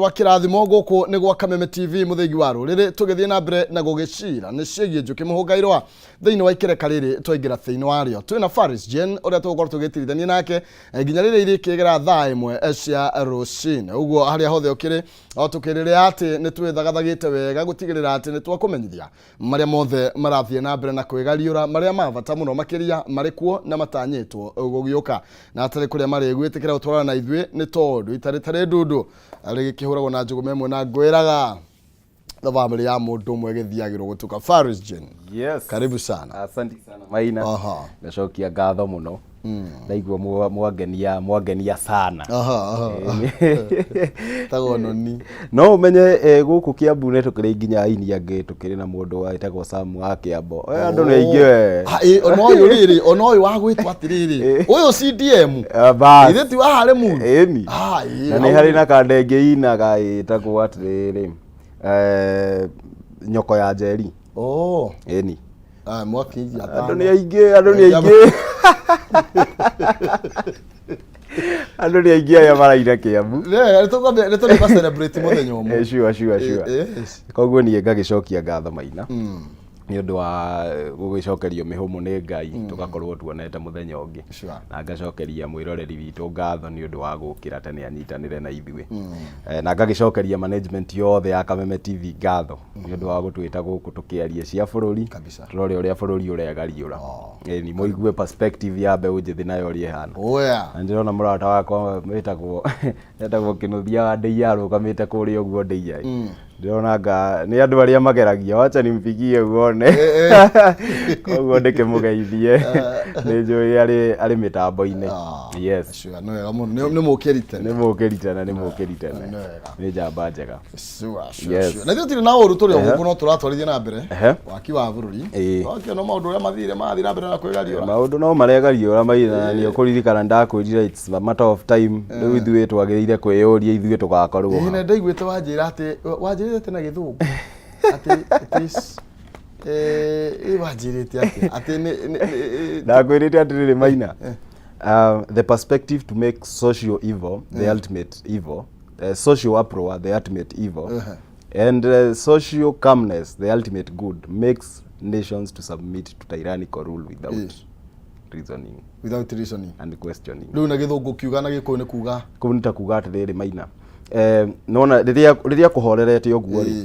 Wa kĩrathimo gũkũ nĩ gwa Kameme TV, mũthĩgi wa rũrĩrĩ. Tũgĩthiĩ na mbere na gũgĩcira nĩ ciĩgiĩ njũkĩ mũhũngairwa thĩinĩ wa ikereka rĩrĩ twaingĩra thĩinĩ warĩo. Twĩna Faris Jane ũrĩa tũgũkorwo tũgĩtirithania nake nginya rĩrĩa irĩkĩgera thaa 1 cia rũcinĩ. Ũguo harĩa hothe ũkĩrĩ, o tũkĩrĩrĩa atĩ nĩ twĩthagathagĩte wega gũtigĩrĩra atĩ nĩ twakũmenyithia marĩa mothe marathiĩ na mbere na kwĩgariũra, marĩa ma bata mũno makĩria marĩ kuo na matanyĩtwo gũgĩũka. Na atarĩ kũrĩa marĩ, gwĩtĩkĩra gũtwarana na ithuĩ, nĩ tondũ itarĩ tarĩ ndundu rĩgĩkĩhũragwo na njũgũma ĩmwe. Na ngwĩraga the family ya mũndũ ũmwe ĩgĩthiagĩrwo gũtuka. Faris Jane. Yes. Karibu sana. Asante sana, Maina. Ndacokia ngatho mũno. Ndaigua mwangenia, mwangenia sana. Aha. Tagwo noni. No ũmenye gũkũ Kiambu nĩ tũkĩrĩ nginya aini angĩ, tũkĩrĩ na mũndũ wĩtagwo Sam wa Kĩambo. Andũ nĩ aingĩ we. Ah, ona ũyũ rĩrĩ, ona ũyũ wa gwĩtwo atĩrĩrĩ, ũyũ CDM. Ah, bas. Ithe ti wa harĩ mũndũ. Ĩni. Ah, ĩ, Na nĩ harĩ na kanda ĩngĩ inaga ĩtagwo atĩrĩrĩ, Nyoko ya Njeri. Oh. Ĩni. Ah, mwakinji. Andũ nĩ aingĩ, andũ nĩ aingĩ, andũ nĩ aingĩ arĩa maraina Kĩambu. Nĩ tũrĩ celebrate mũthenya ũmwe. Sure. Koguo niĩ ngagĩcokia ngatho, Maina, nĩ ũndũ wa gũgĩcokerio mĩhũmũ nĩ Ngai, tũgakorwo tuonete mũthenya ũngĩ. Na ngacokeria mwĩroreri witũ ngatho nĩ ũndũ wa gũkĩra tene anyitanĩre na ithuĩ. Na ngagĩcokeria management yothe ya Kameme TV ngatho nĩ ũndũ wa gũtwĩta gũkũ tũkĩarie cia bũrũri. Tũrore ũrĩa bũrũri ũregariũra. Ĩni, mũigue perspective ya mbeũ njĩthĩ nayo ũrĩa ĩhana. Na ndĩrona mũrata wakwa wĩtagwo Kĩnũthia wa Ndeiya arũgamĩte kũrĩa ũguo. Ndeiya ĩ, ndĩrona nga nĩ andũ arĩa mageragia, wacha nimpigie uone. Koguo ndĩkĩmũgeithie, nĩ njũĩ arĩ mĩtambo-inĩ. Yes. Sure, nĩ wega mũno. Nĩ mũkĩri tene. Nĩ mũkĩri tene, nĩ mũkĩri tene. Nĩ wega. Nĩ njamba njega. Sure. Na ithuĩ tũtirĩ na ũru, tũrĩ o gũkũ no tũratwarithia na mbere waki wa bũrũri. Wakĩona maũndũ ũrĩa mathire mathiĩ na mbere na kwĩgariũra. Maũndũ no maregariũra, Maina, na nĩ ũkũririkana ndakwĩrire it's a matter of time. Rĩu ithuĩ twagĩrĩire kwĩyũria ithuĩ tũgakorwo ha. Na ndaiguĩte wanjĩra atĩ, wanjĩrĩte atĩ na Gĩthũngũ atĩ it is wanjĩrĩte atĩ Ndakwĩrĩte atĩrĩrĩ, Maina, the perspective to make social evil the ultimate evil, social uproar the ultimate evil, and social calmness the ultimate good makes nations to submit to tyrannical rule without reasoning without reasoning and questioning. Rĩu na Gĩthũngũ kiuga, na Gĩkũyũ nĩ kuga? Kũu nĩ ta kuga atĩrĩrĩ, Maina, nona rĩrĩa kũhorerete ũguo rĩ,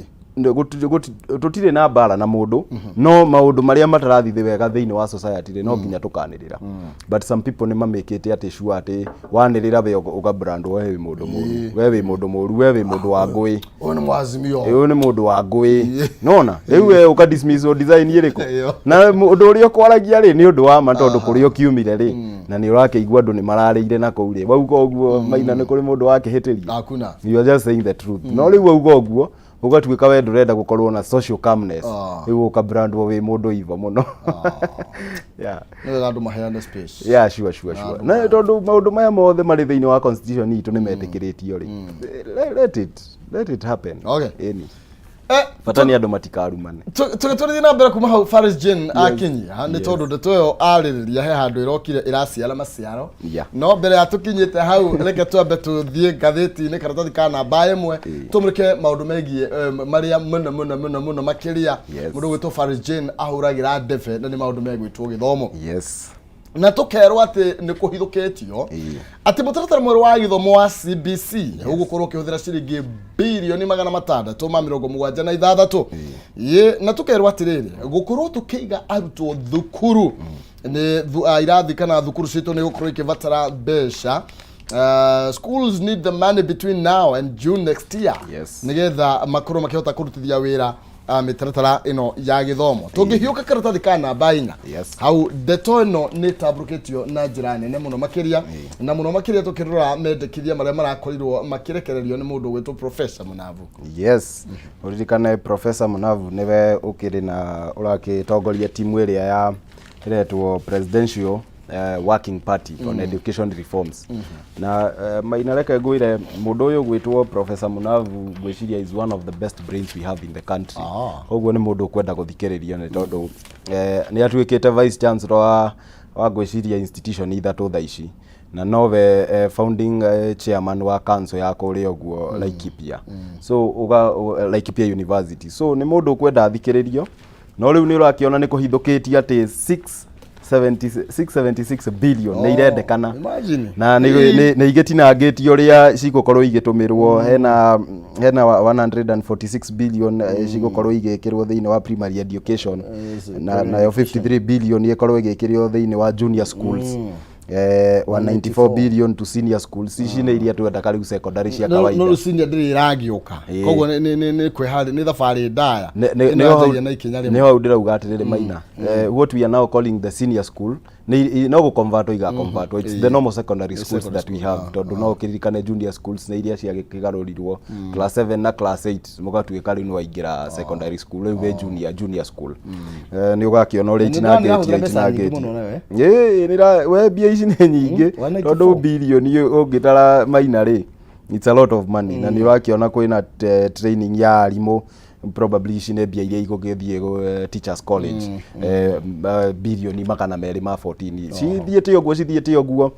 tũtirĩ na mbara na mũndũ, no maũndũ marĩa matarathiĩ wega thĩinĩ wa society rĩ, no nginya tũkanĩrĩra. But some people nĩ mamĩkĩte atĩ sure atĩ wanĩrĩra we ũgabrand we wĩ mũndũ mũru, we wĩ mũndũ mũru, we wĩ mũndũ wa ngũĩ. Ũyũ nĩ mwazimio. Ũyũ nĩ mũndũ wa ngũĩ. Nona rĩu we ũka dismiss o design ĩrĩkũ? Ĩyo. Na ũndũ ũrĩa ũkwaragia rĩ, nĩ ũndũ wa ma, tondũ kũrĩa ũkiumire rĩ, na nĩ ũrakĩigua andũ nĩ mararĩire na kũu rĩ, wauga ũguo, Maina, nĩ kũrĩ mũndũ wakĩhĩtĩria? Hakuna. You are just saying the truth. No rĩu wauga ũguo, ũgatuĩka we ndũrenda gũkorwo na social calmness. Rĩu ũkabrandwo wĩ mũndũ ivo mũno, yeah. Nĩ wega andũ maheane space. Yeah, sure. Na tondũ maũndũ maya mothe marĩ thĩinĩ wa constitution itũ nĩ metĩkĩrĩtio rĩ, let it happen. Ĩni. Bata nĩ andũ matikarumane. Tũgĩtwarithia na mbere kuma hau Faris Jane akinyia, nĩ tondũ ndeto ĩyo arĩrĩria he handũ ĩrokire ĩraciara maciaro. No mbere ya tũkinyĩte hau, reke twambe tũthiĩ ngathĩti-inĩ karatathi ka namba 1, tũmũrĩke maũndũ megiĩ marĩa mũno mũno mũno mũno makĩria mũndũ gwĩtwo Faris Jane ahũragĩra ndebe, na nĩ maũndũ megwĩtwo gĩthomo. Na tũkerwo atĩ nĩ kũhithũkĩtio atĩ mũtaratara mwerũ wa gĩthomo wa CBC ũgũkorwo ũkĩhũthĩra ciringi birioni 676. Ĩ, na tũkerwo atĩrĩrĩ, gũkorwo tũkĩiga arutwo thukuru nĩ irathi kana thukuru citũ nĩ gũkorwo ikĩbatara mbeca. Schools need the money between now and June next year nĩgetha makorwo makĩhota kũrutithia wĩra mĩtaratara ĩno ya gĩthomo. Tũngĩhiũka karatathi ka namba 4, hau ndeto ĩno nĩ ĩtambũrũkĩtio na njĩra nene mũno makĩria, na mũno makĩria tũkĩrora mendekithia marĩa marakorirwo makĩrekererio nĩ mũndũ ũgwĩtwo Professor Munavu. Yes, ũririkane Professor Munavu nĩwe ũkĩrĩ na ũrakĩtongoria timu ĩrĩa ya ĩretwo Presidential Working Party on Education Reforms. Na Maina, reke ngwĩre, mũndũ ũyũ ũgwĩtwo Professor Munavu, ngwĩciria is one of the best brains we have in the country. Koguo nĩ mũndũ ũkwenda gũthikĩrĩrio, nĩ tondũ nĩ atuĩkĩte vice chancellor wa ngwĩciria institution ithatũ thaa ici. Na nowe founding chairman wa council ya kũrĩa ũguo Laikipia, so Laikipia University. So nĩ mũndũ ũkwenda athikĩrĩrio, no rĩu nĩ ũrakĩona nĩ kũhithũkĩtie atĩ 670 676 billion nĩ irendekana. Imagine. Na nĩ igĩtinangĩtio ũrĩa cigũkorwo igĩtũmĩrwo. Hena 146 billion cigũkorwo igĩkĩrwo thĩinĩ wa primary education, na nayo 53 billion ĩkorwo ĩgĩkĩrwo thĩinĩ wa junior schools, 194 billion to senior schools. Ici nĩ iria twendaga rĩu, secondary cia No kawaida. Rĩu senior ndĩrĩ ĩragĩũka. Koguo nĩ kwĩharĩ, nĩ thabarĩ ndaya. Ĩno yanjagia na ikinya rĩmwe. Nĩho hau ndĩrauga atĩrĩrĩ Maina, what we are now calling the senior school nĩ no gũconvertwo igaconvertwo. It's the normal secondary schools that we have, tondũ no ũkĩririkane junior schools nĩ iria ciakĩgarũrirwo class 7 na class 8, mũgatuĩka rĩu nĩ waingĩra secondary school, rĩu wĩ junior school. Nĩ ũgakĩona ũrĩa Nĩ ndĩrona itinangĩtio. nĩrahũthĩra mbeca nyingĩ Itinangĩtio. mũno nawe. Ĩĩ, we mbia ici nĩ nyingĩ. 194. Tondũ bilioni ũngĩtara Maina rĩ, it's a lot of money. Na nĩ ũrakĩona kwĩna training ya arimũ, probably ici nĩ mbia iria igũgĩthiĩ teachers college, bilioni 214, cithiĩte ũguo, cithiĩte ũguo.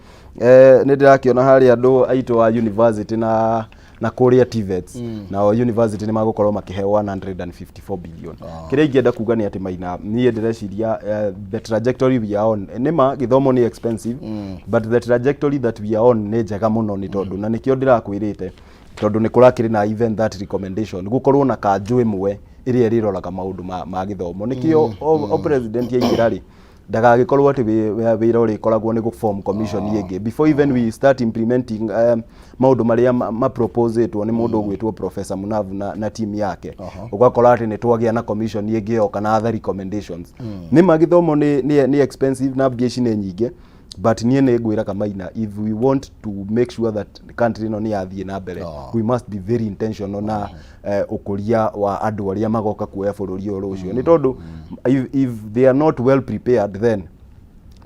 Nĩ ndĩrakĩona harĩa andũ aitũ a university na kũrĩa TVETs, nao university nĩ magũkorwo makĩheo 154 billion. Kĩrĩa ingĩenda kuga nĩ atĩ Maina, niĩ ndĩreciria the trajectory we are on, nĩma gĩthomo nĩ expensive, but the trajectory that we are on nĩ njega mũno, nĩ tondũ na nĩkĩo ndĩrakwĩrĩte, tondũ nĩ kũrakĩrĩ na even that recommendation gũkorwo na kanjũ ĩmwe ĩrĩa ĩrĩroraga maũndũ ma gĩthomo. Nĩkĩo o president aingĩra rĩ, ndagagĩkorwo atĩ wĩra ũrĩkoragwo nĩ gũ-form commission ĩngĩ before even we start implementing maũndũ marĩa maproposĩtwo nĩ mũndũ ũgwĩtwo Professor Munavu na team yake. Ũgakora atĩ nĩ twagĩa na commission ĩngĩ yoka na other recommendations. Nĩ ma gĩthomo nĩ expensive na mbia ici nĩ nyingĩ, but niĩ nĩ ngwĩra Kamaina, if we want to make sure that country ĩno nĩ yathiĩ na mbere, we must be very intentional na ũkũria wa andũ arĩa magoka kuoya bũrũri ũyũ rũciũ, nĩ tondũ if they are not well prepared, then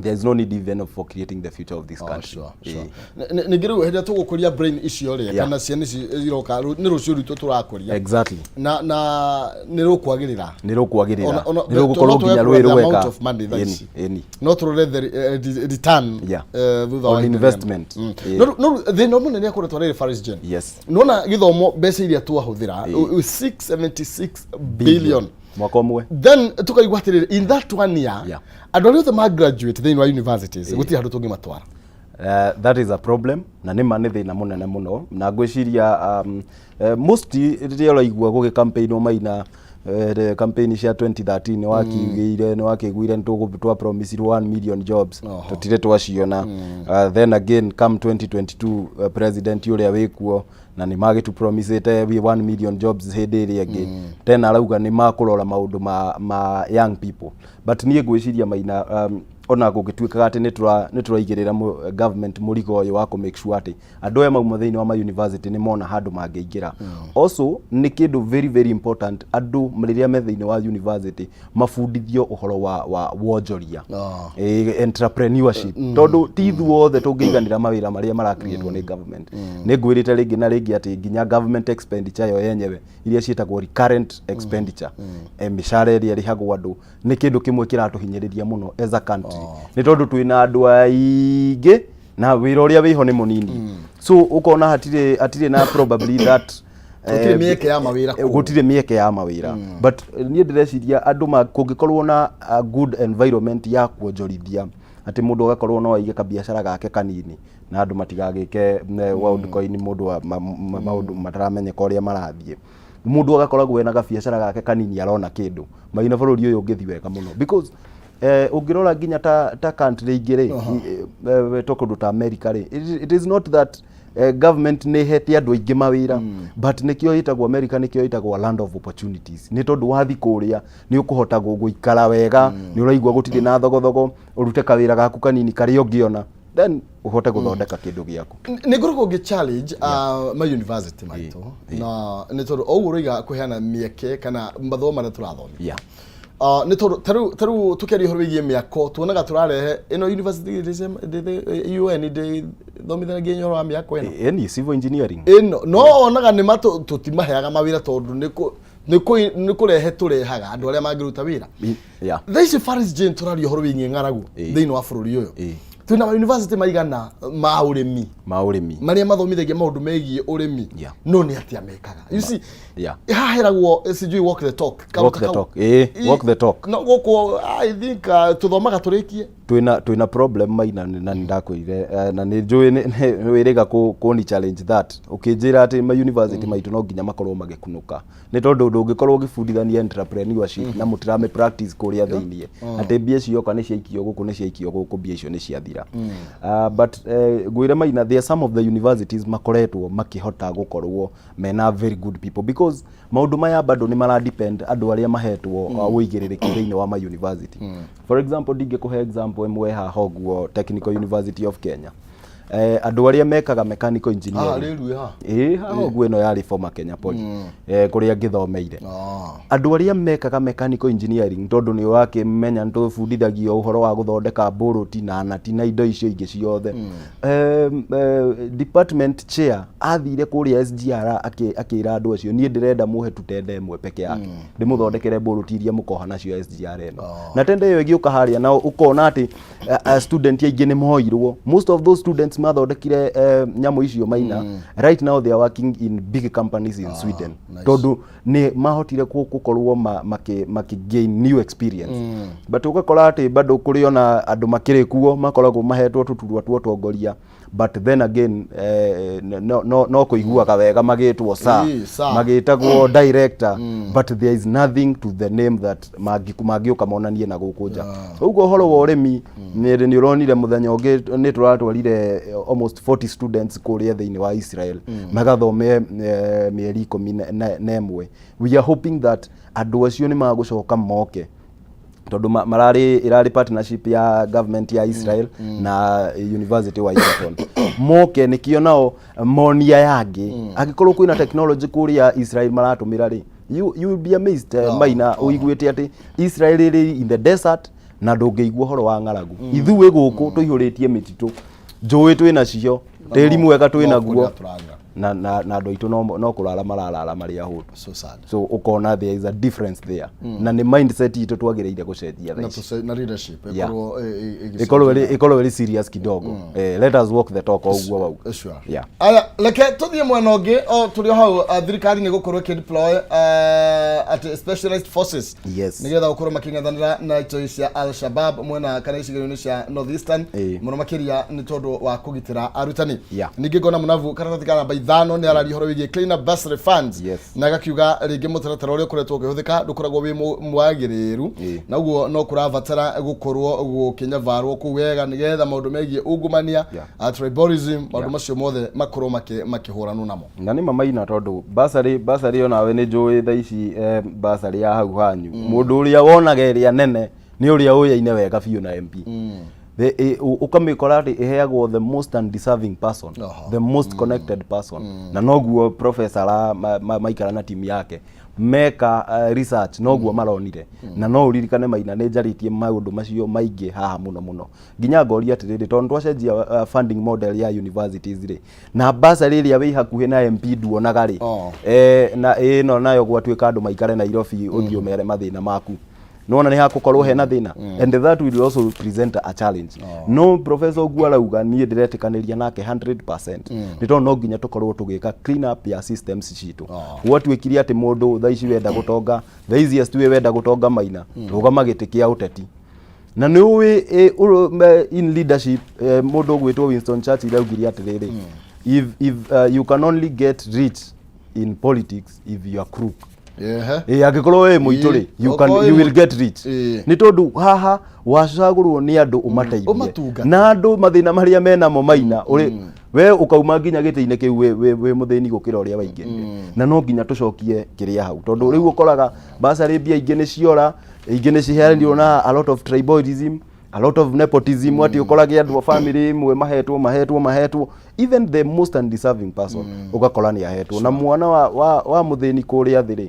there is no need even for creating the future of this country. Sure. Ningĩ rĩu hĩndĩ ĩrĩa tũgũkũria brain icio rĩ, kana ciana ici iroka, nĩ rũciũ rwitũ tũrakũria. Na nĩ rũkwagĩrĩra. Nĩ rũkwagĩrĩra. Nĩ rũgũkorwo no nginya twage rwĩ kũrora the rwega. amount of money thaa Ĩni, ici. ĩni. No tũrore the return thutha wa On ihinda investment. rĩigana. No thĩna mũnene akoretwo arĩ Faris Jane, nona gĩthomo mbeca iria twahũthĩra, 676 billion mwaka ũmwe. Then tukaigua atĩrĩrĩ, in that one year, andũ arĩa othe ma graduate thĩinĩ wa universities, gũtirĩ handũ tũngĩmatwara. That is a problem, na nĩ ma nĩ thĩna mũnene mũno, na ngwĩciria most rĩrĩa ũraigua gũgĩ campaign Maina, campaign cia 2013 nĩ wakĩiguire nĩ twa promisirwo 1 million jobs. Tũtirĩ twaciona. Then again, come 2022, president ũrĩa wĩkuo na nĩ magĩtu promisĩte 1 million jobs hĩndĩ ĩrĩa ĩngĩ tena arauga nĩ makũrora maũndũ ma young people. But niĩ ngwĩciria Maina, ona gũgĩtuĩkaga atĩ nĩ tũraigĩrĩra government mũrigo ũyũ wa kũ make sure atĩ andũ aya mauma thĩinĩ wa ma university nĩ mona handũ mangĩingĩra, also nĩ kĩndũ very very important andũ rĩrĩa me thĩinĩ wa university mabundithio ũhoro wa wonjoria, entrepreneurship, tondũ ti ithuothe tũngĩiganĩra mawĩra marĩa maracreatwo nĩ government. Nĩ ngwĩrĩte rĩngĩ na rĩngĩ atĩ nginya government expenditure yo yenyewe, iria ciĩtagwo recurrent expenditure, mĩcara ĩrĩa ĩrĩhagwo andũ, nĩ kĩndũ kĩmwe kĩratũhinyĩrĩria mũno as a country, nĩ tondũ twĩna andũ aingĩ na wĩra ũrĩa wĩho nĩ mũnini. So ũkona hatirĩ na probably that Gũtirĩ mĩeke ya mawĩra kũu. Gũtirĩ mĩeke ya mawĩra. But niĩ ndĩreciria andũ kũngĩkorwo na a good environment ya kuonjorithia, atĩ mũndũ agakorwo no aige kabiacara gake kanini na andũ matigagĩke Worldcoin, mũndũ wa maũndũ mataramenyeka ũrĩa marathiĩ, mũndũ agakoragwo ena gabiacara gake kanini arona kĩndũ, Maina, bũrũri ũyũ ũngĩthiĩ wega mũno, because ũngĩrora nginya ta country ingĩ rĩ, to kũndũ ta America rĩ, it is not that government nĩ ĩhete andũ aingĩ mawĩra, but nĩkĩo ĩtagwo America, nĩkĩo ĩtagwo land of opportunities, nĩ tondũ wathi kũrĩa nĩ ũkũhota gũikara wega, nĩ ũraigua gũtirĩ na thogothogo, ũrute kawĩra gaku kanini karĩa ũngĩona, then ũhote gũthondeka kĩndũ gĩaku. Nĩ ngoragwo ngĩ challenge ma university maitũ, na nĩ tondũ o ũguo ũroiga kũheana mĩeke kana mathomo marĩa tũrathomithia, nĩ tondũ tarĩu tũkĩaria ũhoro wĩgiĩ mĩako, tuonaga tũrarehe ĩno university UN ndĩthomithanagia ũhoro wa mĩako ĩno. Ĩni civil engineering. Ĩno no wonaga nĩ ma tũtimaheaga mawĩra, tondũ nĩ kũrehe tũrehaga andũ arĩa mangĩruta wĩra. Thaa ici, Faris Jane, tũraria ũhoro wĩgiĩ ng'aragu thĩinĩ wa bũrũri ũyũ. Twĩna ma university maigana ma ũrĩmi? Ma ũrĩmi. Marĩa mathomithagia maũndũ megiĩ ũrĩmi. No nĩ atĩa mekaga? You see, Yeah. haha heragwo sijui walk the talk. Walk the talk. Walk the talk. No gũkũ I think tuthomaga tũrĩkie. Twĩna problem, Maina, na nĩ ndakwĩrire na nĩ njũĩ nĩ wĩrĩga kũni challenge that ũkĩnjĩra atĩ ma university maitũ no nginya makorwo magĩkunũka, nĩ tondũ ndũngĩkorwo ũgĩbundithania entrepreneurship na mũtirame practice kũrĩa thĩiniĩ, atĩ mbia cioka nĩ ciaikio gũkũ, nĩ ciaikio gũkũ, mbia icio nĩ ciathira. But ngwĩre, Maina, there are some of the universities makoretwo makĩhota gũkorwo mena very good people, because maũndũ maya bado nĩ mara depend andũ arĩa mahetwo ũigĩrĩrĩki thĩinĩ wa ma university. For example, ndingĩkũhe example ĩmwe haha ũguo, Technical University of Kenya, andũ arĩa mekaga mechanical engineering. Rĩru ha. Ĩĩ, haha ũguo, ĩno yarĩ former Kenya Poly, kũrĩa ngĩthomeire. Andũ arĩa mekaga mechanical engineering, tondũ nĩ ũrakĩmenya nĩ tũbundithagio ũhoro wa gũthondeka mbũrũti na nati na indo icio ingĩ ciothe, department chair athire kũrĩa SGR akĩra andũ acio, "Niĩ ndĩrenda mũhe tu tender ĩmwe peke yake, ndĩmũthondekere mbũrũti iria mũkoha nacio SGR ĩno." Na tender ĩyo ĩgĩũka harĩa na ũkona atĩ student aingĩ nĩ moirwo. Most of those students mathondekire nyamũ icio, Maina, right now they are working in big companies in Sweden, tondũ nĩ mahotire gũkorwo makĩ gain new experience. But ũgakora atĩ bado kũrĩ ona andũ makĩrĩ kuo makoragwo mahetwo tũturwa twa ũtongoria, but then again no kũiguaga wega magĩtwo sa Ĩĩ, sir. Magĩtagwo director, but there is nothing to the name that mangĩũka monanie na gũkũ nja. Ũguo ũhoro wa ũrĩmi nĩ ũronire mũthenya ũngĩ nĩ tũratwarire almost 40 students kũrĩa thĩinĩ wa Israel magathome mĩeri 11. We are hoping that andũ acio nĩ magũcoka moke, tondũ mararĩ ĩrarĩ partnership ya government ya Israel na University wa Egerton. Moke nĩkĩo nao monia yangĩ, angĩkorwo kwĩna technology kũrĩa Israel maratũmĩra rĩ, you will be amazed, Maina, ũiguĩte atĩ Israel ĩrĩ in the desert na ndũngĩigua ũhoro wa ng'aragu. Ithuĩ gũkũ tũihũrĩtie mĩtitũ, njũĩ twĩ nacio, tĩri mwega twĩ No naguo, kũrĩa tũraga. na andũ aitũ no kũrara mararara marĩ ahũtu. So sad. So ũkona there is a difference there, na nĩ mindset itũ twagĩrĩire gũcenjia thaa Na ici. na leadership ĩkorwo Ĩkorwo ĩrĩ serious kidogo. Let us walk the talk, o ũguo wauga. Sure. Yeah. Aya, reke tũthiĩ mwena ũngĩ o tũrĩ o hau. Thirikari nĩ gũkorwo ĩkĩdeploy atĩ specialized forces nĩgetha gũkorwo makĩng'ethanĩra na itoi cia Al Shabab mwena kana icigo-inĩ cia North Eastern, mũno makĩria nĩ tondũ wa kũgitĩra arutani. Ningĩ ngona mũnavu karatathi ka namba 5 nĩ araria ũhoro wĩgiĩ clean up bursary funds na agakiuga rĩngĩ mũtaratara ũrĩa ũkoretwo ũkĩhũthĩka ndũkoragwo wĩ mwagĩrĩru, na ũguo no kũrabatara gũkorwo gũkĩnyabarwo kũu wega nĩgetha maũndũ megiĩ ungumania, tribalism, maũndũ macio mothe makorwo makĩhũranwo namo. Na nĩ mamaina, tondũ basarĩ onawe nĩ njũĩ thaa ici, basarĩ ya hau hanyu, mũndũ ũrĩa wonaga ĩrĩa nene nĩ ũrĩa ũyaine wega biũ na MP. Ũkamĩkora atĩ ĩheagwo the most undeserving person, the most connected person. Na noguo professor maikara na timu yake meka research, noguo maronire. Na no ũririkane, Maina, nĩ njarĩtie maũndũ macio maingĩ haha mũno mũno, nginya ngoria atĩrĩrĩ, tondũ twacenjia funding model ya universities rĩ, na bursary ĩrĩa wĩ hakuhĩ na MP nduonaga rĩ, na ĩno nayo gwatuĩka andũ maikare Nairobi, ũthiĩ ũmere mathĩna maku, nona nĩ hakũkorwo hena thĩna, and that will also present a challenge. No professor ũguo arauga, niĩ ndĩretĩkanĩria nake 100%, nĩ tondũ no nginya tũkorwo tũgĩka clean up ya systems citũ. Gwatuĩkire atĩ mũndũ thaa ici wenda gũtonga, the easiest way wenda gũtonga, Maina, rũgama gĩtĩ kĩa ũteti. Na nĩ ũĩ in leadership, mũndũ ũgwĩtwo Winston Churchill augire atĩrĩrĩ, if you can only get rich in politics if you are crook. Ĩ angĩkorwo wĩ mũitũ rĩ, you can, Okorwo wĩ you will get rich, nĩ tondũ haha wacagũrwo nĩ andũ ũmateithie Ũmatungate. Na andũ mathĩna marĩa menamo, Maina, ũrĩ we ũkauma nginya gĩtĩ-inĩ kĩu wĩ mũthĩni gũkĩra ũrĩa waingĩrire. Na no nginya tũcokie kĩrĩa hau, tondũ rĩu ũkoraga basarĩ mbia ingĩ nĩ ciora, ingĩ nĩ ciheanirwo na a lot of tribalism, a lot of nepotism, atĩ ũkorage andũ a family ĩmwe mahetwo, mahetwo, mahetwo, even the most undeserving person ũgakora nĩ ahetwo, na mwana wa mũthĩni kũrĩa thĩ rĩ,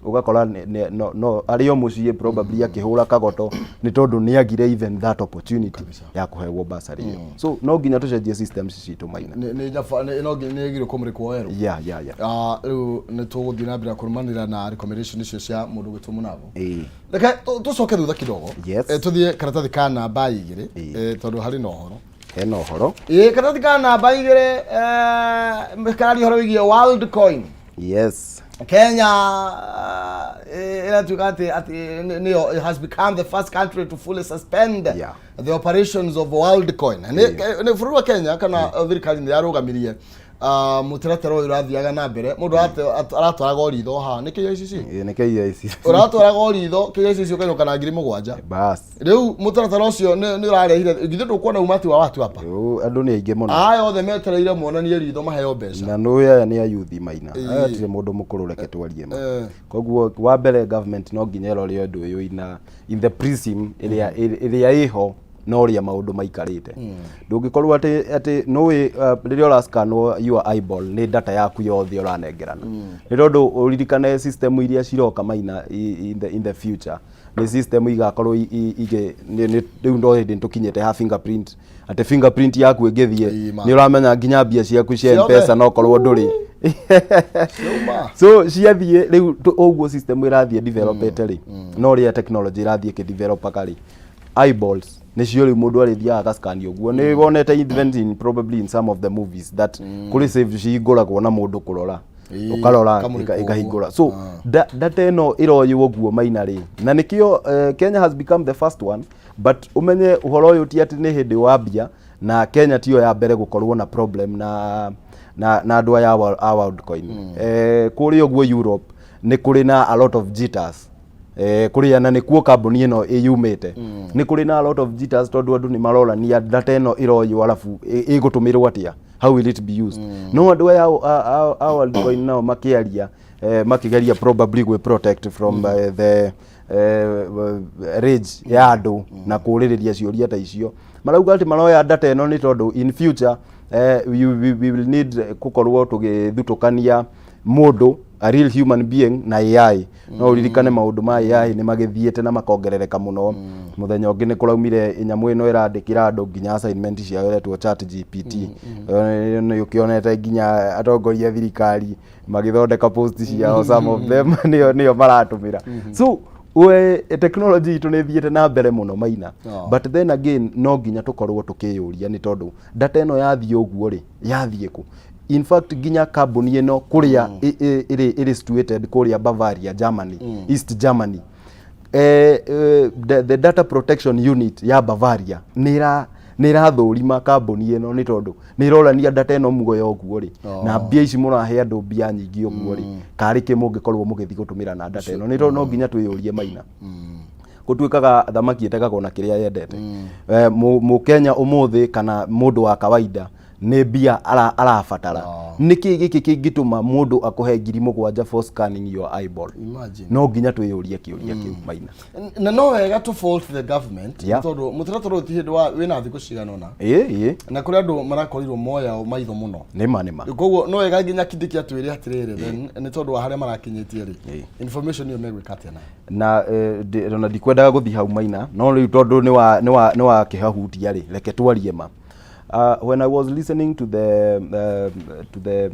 ũgakora no arĩ o mũciĩ probably akĩhũra kagoto, nĩ tondũ nĩ agire even that opportunity ya kũheo bursary ĩyo. So no nginya tũcenjie systems citũ, Maina. Nĩ no nĩ ĩgirwo kũmũrĩkwo werũ. Yeah. Ah, rĩu nĩ tũgũthiĩ na mbere na kũrũmanĩrĩra na recommendation icio cia mũndũ gwĩtwo mũnavo. Reke tũcoke thutha kidogo. Tũthiĩ karatathi ka namba 2, tondũ harĩ na ũhoro. Hena ũhoro. Ĩĩ, karatathi ka namba 2 kararia ũhoro wĩgiĩ World Coin. Kenya ĩratuĩka atĩ nĩyo it has become the first country to fully suspend the operations of Worldcoin. Nĩ bũrũri wa Kenya kana thirikari nĩ yarũgamirie mũtaratara ũyũ ũrathiaga na mbere, mũndũ aratwaraga o ritho haha nĩ KICC. Ĩĩ, nĩ KICC. Ũratwaraga o ritho KICC ũkainũka na 7,000. Bas. Rĩu mũtaratara ũcio nĩ ũrarehire githĩ ndũkuona umati wa watu hapa? Andũ nĩ aingĩ mũno. Aya othe metereire monanie ritho maheo mbeca. Na nũĩ aya nĩ ayuthi maina. Aya tirĩ mũndũ mũkũrũ, reke twarie ma. Koguo wa mbere government no nginya ĩrore ũndũ ũyũ in the prism ĩrĩa ĩho na ũrĩa maũndũ maikarĩte. Ndũngĩkorwo atĩ nũĩ rĩrĩa ũrascanwo your eyeball nĩ data yaku yothe ũranengerana, nĩ tondũ ũririkane system iria ciroka maina in the future nĩ system igakorwo rĩu no hĩndĩ tũkinyĩte ha fingerprint, atĩ fingerprint yaku ĩngĩthiĩ Ĩĩ, nĩ ũramenya nginya mbia ciaku cia Ciothe. M-Pesa no korwo ndũrĩ. Ciauma. So ciathiĩ rĩu ũguo system ĩrathiĩ developete rĩ, no ũrĩa technology ĩrathiĩ ĩkĩdevelopaga rĩ, eyeballs nĩcio rĩu mũndũ arĩthiaga agascan ũguo. Nĩ wonete even in probably in some of the movies that kũrĩ safe cihingũragwo na mũndũ kũrora, ũkarora kamũrĩko ũguo. Ĩkahingũra. So data ĩno ĩroywo ũguo maina rĩ, na nĩkĩo Kenya has become the first one, but ũmenye ũhoro ũyũ ti atĩ nĩ hĩndĩ wambia, na Kenya tiyo ya mbere gũkorwo na problem na andũ aya a Worldcoin. Kũrĩa ũguo Europe nĩ kũrĩ na a lot of jitters, kũrĩa na nĩkuo kambuni ĩno ĩyumĩte. Nĩ kũrĩ na a lot of jitters tondũ andũ nĩ marorania data ĩno ĩroywo arabu ĩgũtũmĩrwo atĩa, how will it be used? No andũ aya a Worldcoin nao makĩaria, makĩgeria probably gwĩ protect from the rage ya andũ na kũrĩrĩria ciũria ta icio, marauga atĩ maroya data ĩno nĩ tondũ in future we will need gũkorwo tũgĩthutũkania mũndũ, a real human being, na AI. No ũririkane maũndũ ma AI nĩ magĩthiĩte na makongerereka mũno. Mũthenya ũngĩ nĩ kũraumire nyamũ ĩno ĩrandĩkĩra andũ nginya assignment ciao, ĩretwo Chat GPT. Nĩ ũkĩonete nginya atongoria a thirikari magĩthondeka post ciao, some of them nĩyo maratũmĩra. So we technology itũ nĩ ĩthiĩte na mbere mũno maina. But then again no nginya tũkorwo tũkĩyũria nĩ tondũ data ĩno yathiĩ ũguo rĩ, yathiĩ kũ? In fact nginya kambuni ĩno kũrĩa ĩrĩ situated kũrĩa Bavaria, Germany, East Germany, the data protection unit ya Bavaria nĩ ĩrathũrima kambuni ĩno nĩ tondũ nĩ ĩrorania data ĩno muoyo ũguo rĩ, na mbia ici mũrahe andũ mbia nyingĩ ũguo rĩ, karĩ kĩ mũngĩkorwo mũgĩthiĩ gũtũmĩra na data ĩno? Nĩ tondũ no nginya twĩyũrie maina, gũtuĩkaga thamaki ĩtegagwo na kĩrĩa yendete. Mũkenya ũmũthĩ kana mũndũ wa kawaida nĩ mbia arabatara. Nĩkĩ gĩkĩ kĩngĩtũma mũndũ akũhe 7,000 for scanning your eyeball? Imagine. No nginya twĩyũrie kĩũria kĩu maina. Na no wega to fault the government tondũ mũtaratara ũyũ ti hĩndĩ wa wĩna thikũ cigana ũna ĩĩ ĩĩ na kũrĩ andũ marakorirwo moyao maitho mũno. Nĩma. Koguo no wega nginya Kindiki atwĩre atĩrĩrĩ, then nĩ tondũ wa harĩa marakinyĩtie rĩ, information ĩyo megwĩka atĩa nayo? Na ona ndikwendaga gũthiĩ hau maina, no rĩu tondũ nĩ wa kĩhahutia rĩ, reke twarie ma. When I was listening to the